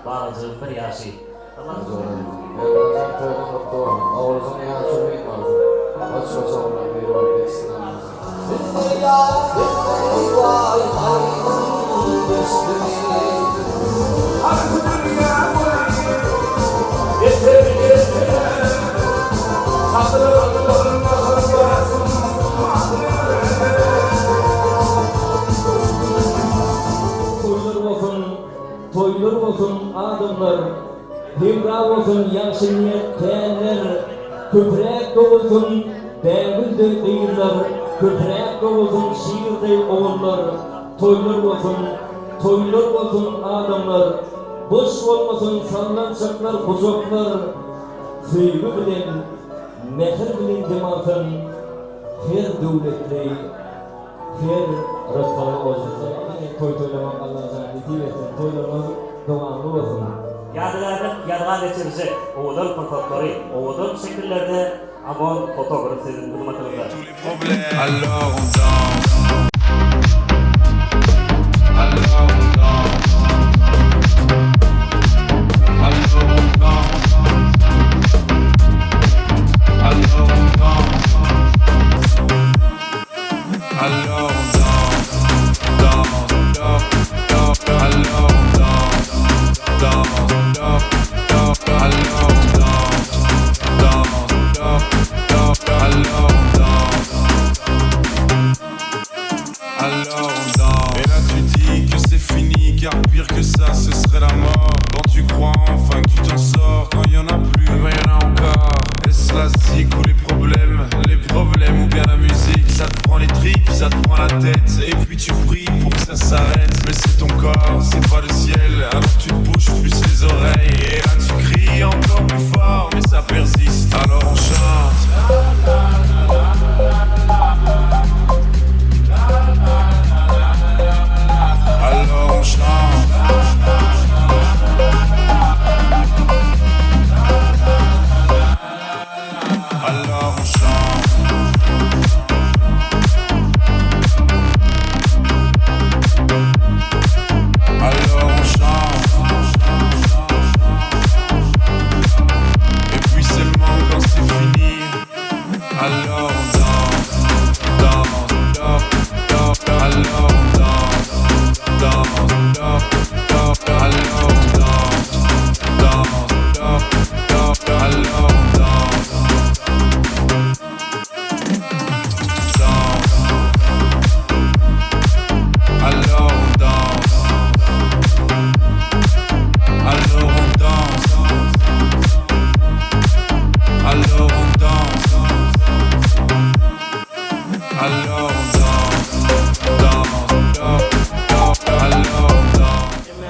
Balajygym bir ýaşy. Merdanjan toýuň gutly bolsun. Nowruzyň ýaşy uzyn bolsun. Hoş-hoş ogullar biri bolup ýetişsin Allajan. Toýlar bolsun, toýlar bolsun adamlar, Hemra bolsun ýagşy niýet päller, Köpräk dogulsyn bägül deý gyzlar, Köpräk dogulsyn şir deý ogullar, Toýlar bolsun, toýlar bolsun adamlar, Boş bolmasyn sallançaklar, gujaklar, Söýgi bilen, mähir bilen dem alsyn her döwletli. Her rysgaly bolsun. Toý toýlamak Allajan nesip etsin. Toýlaryňyz dowamly bolsun. Ýadygärlik ýazga geçiriljek owadan pursatlary owadan şekillerde Amon fotograf siziň hyzmatyňyzda.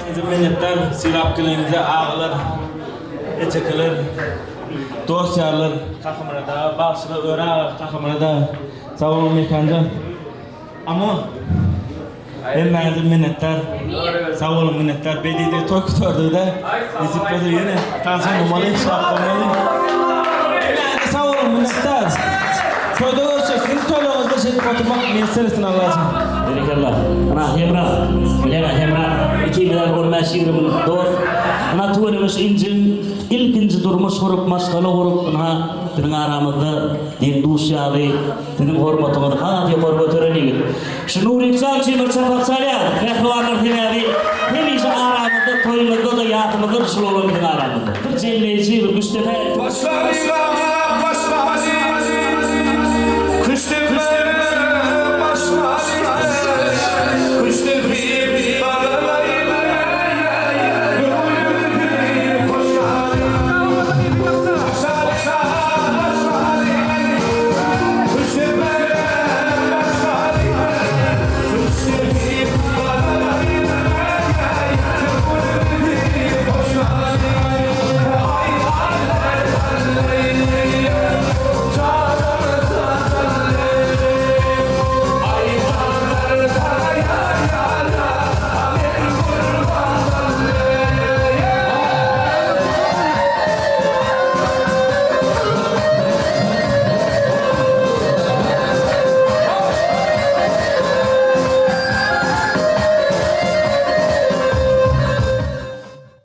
Hemmäňize minnetdar sylap geleniňize agalar, ejekeler, dost ýarlar Kakamyrat aga, bagşylar Öre aga, Kakamyrat aga sag boluň Mekanjan. Amon. Hemmäňize minnetdar. Sag boluň minnetdar. Bedide toý gutardyda. Nesip bolsa ýene tanşan bolmaly, şat bolmaly. Hemmäňize sag boluň minnetdar. Toýda görüşeris. Siziň toýlaryňyzda şeýdip oturmak miýesser etsin Allajan. Berekella. Ynha Hemra. Bileňä Hemra. Ikimizem on bäş-ýigrimi ýyllyk dost. Ynha tüweleme şu injiň ilkinji durmuş gurup, maşgala gurup, ynha biziň aramyzda deň-duş ýaly siziň hormatyňyzy has ýokary göteren ýigit. Şu Nurikjan üçin bir çapak çalýas, mähribanlar sebäbi hemişe aramyzda toýumyzda-da ýasymyzda-da şul oglan biziň aramyzda. Bir jemleýji, bir güçdepe.